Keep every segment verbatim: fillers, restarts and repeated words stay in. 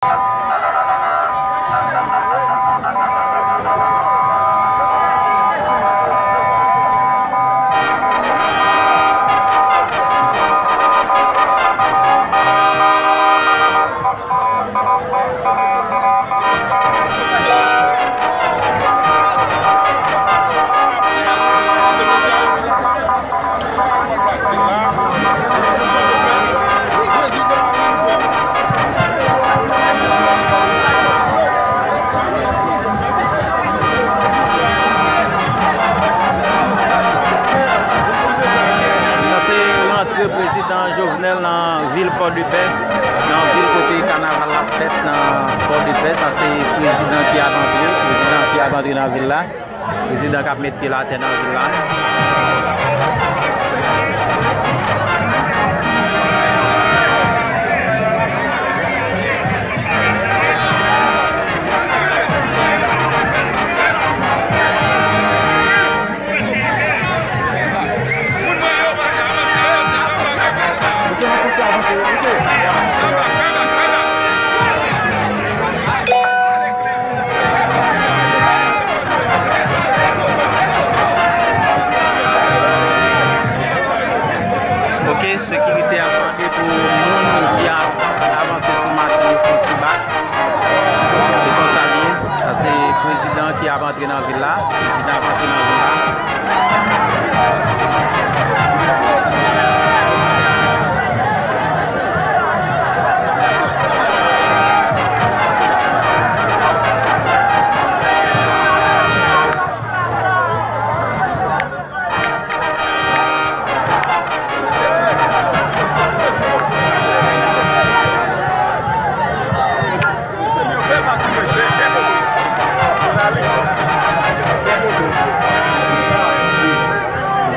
Sa se rantre prezidan Jovenel nan vil Pòdepè, nan vil kote kanaval la fèt nan Pòdepè. Sa se prezidan ki ap antre, prezidan ki ap antre nan vil la. Prezidan k ap met pye l atè nan vil la. Ok, sekirite ap mande pou moun ki ap avanse sou machin yo fè ti bak. Se konsa li ye. Sa se prezidan ki ap antre nan vil la. Prezidan ap antre nan vil la.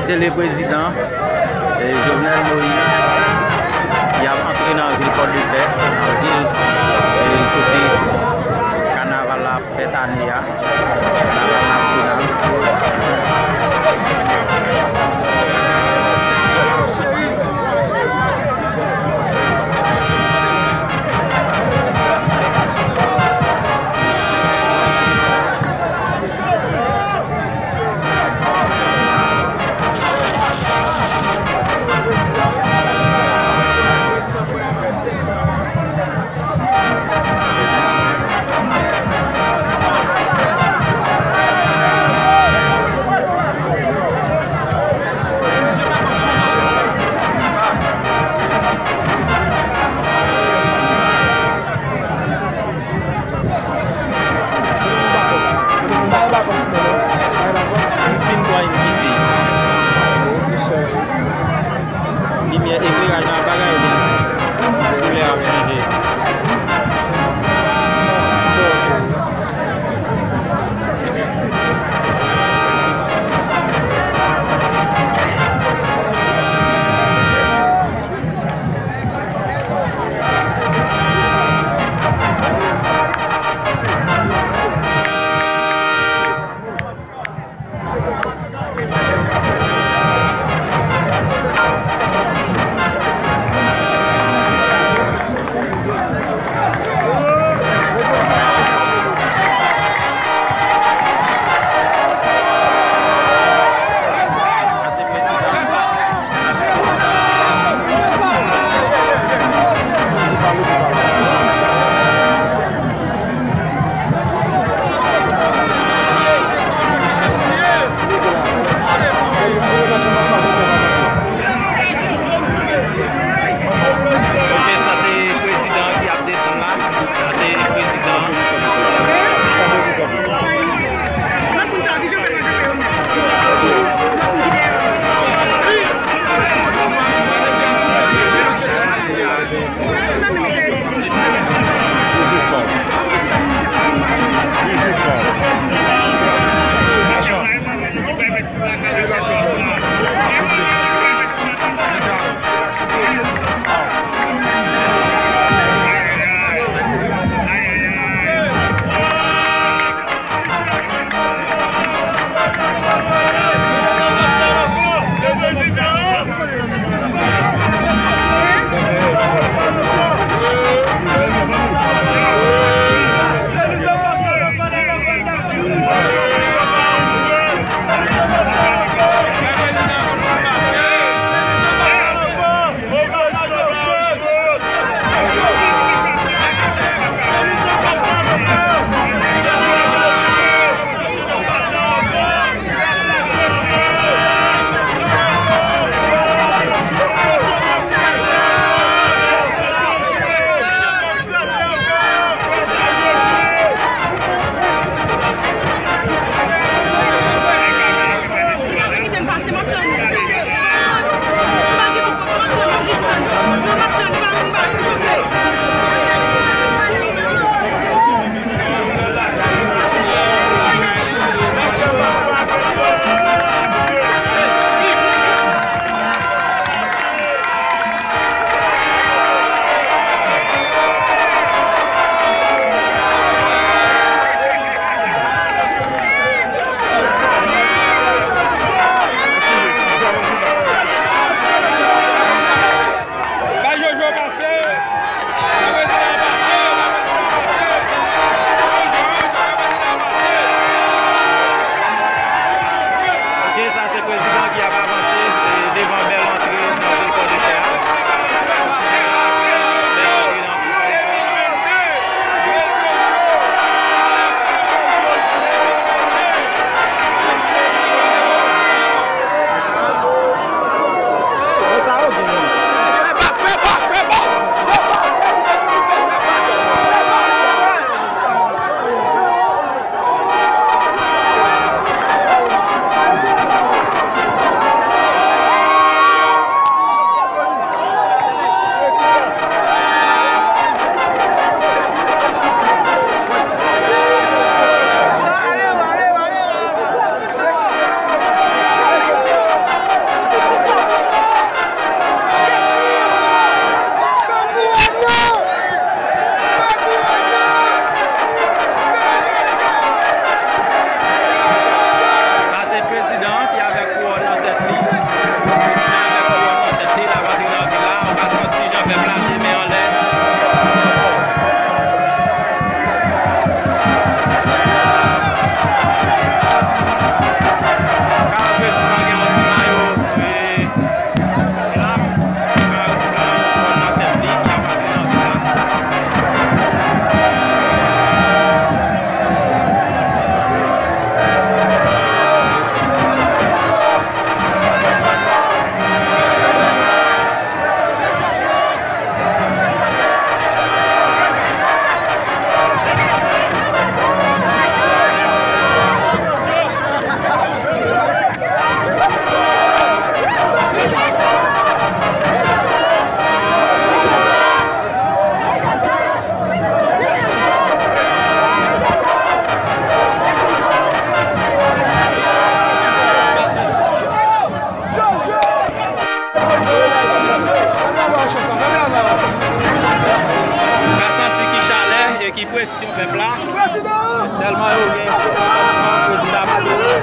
Se le prezidan, eh, Jovenel Moïse, ki ap antre nan vil Pòdepè, nan vil, eh, kote kanaval la ap fèt ane a. Kanaval nasyonal. Presyon pèp la. Tèlman yo gen presyon, prezidan Maduro.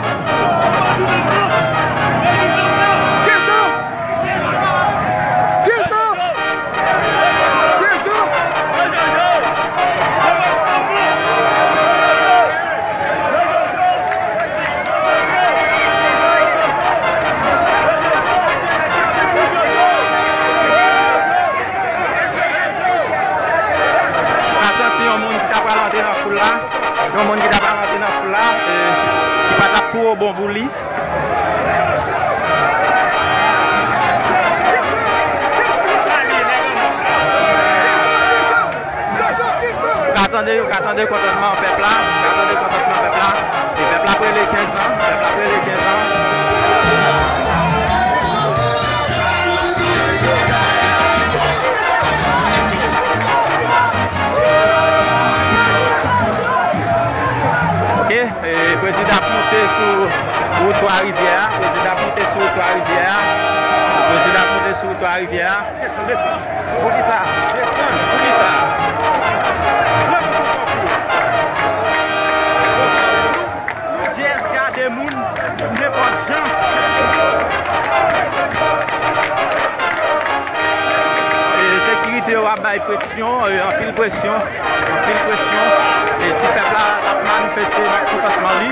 Ou ka santi yon moun ki ta pral antre nan foul la, yon moun ki ta pral antre nan foul la, e, ki pa t ap twò bon pou li. Ou ka tande, ou ka tande kontantman pèp la, ou ka tande kontantman pèp la. E pèp la ap rele kenz an, pèp la ap rele kenz an. Ok, e, prezidan ap monte sou wout Twa Rivyè a, prezidan ap monte sou wout Twa Rivyè a, prezidan ap monte sou wout Twa Rivyè a. Desann, desann. Poukisa? Desann. Poukisa? Lè pou konprann. Jès gade moun nenpòt jan. E sekirite yo ap bay presyon, e anpil presyon, anpil presyon. E ti pèp la ap manifeste ak kontantman li.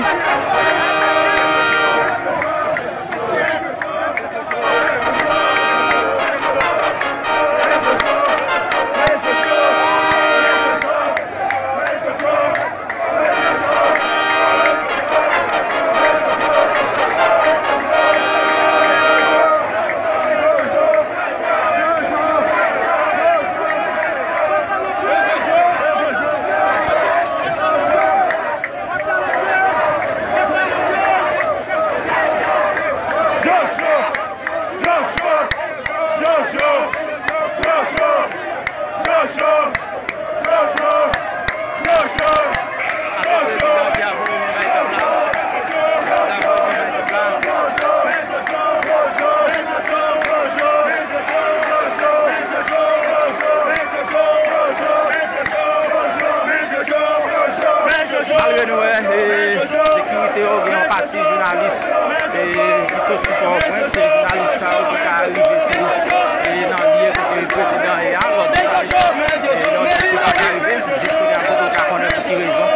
Malgre nou wè, e, sekirite yo gen yon pati jounalis, e, ki soti Pòtoprens, se jounalis sa yo ki ka rive sou, e, nan lye kote prezidan ye a, lòt jounalis, e, lòt mesye pa ka rive, jis kounye a poko ka konnen pou ki rezon.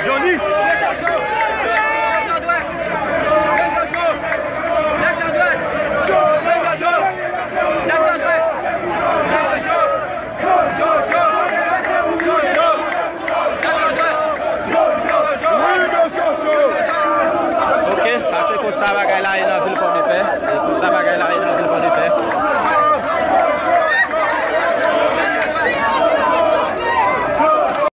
Johnny. Ok, sa se konsa bagay la ye.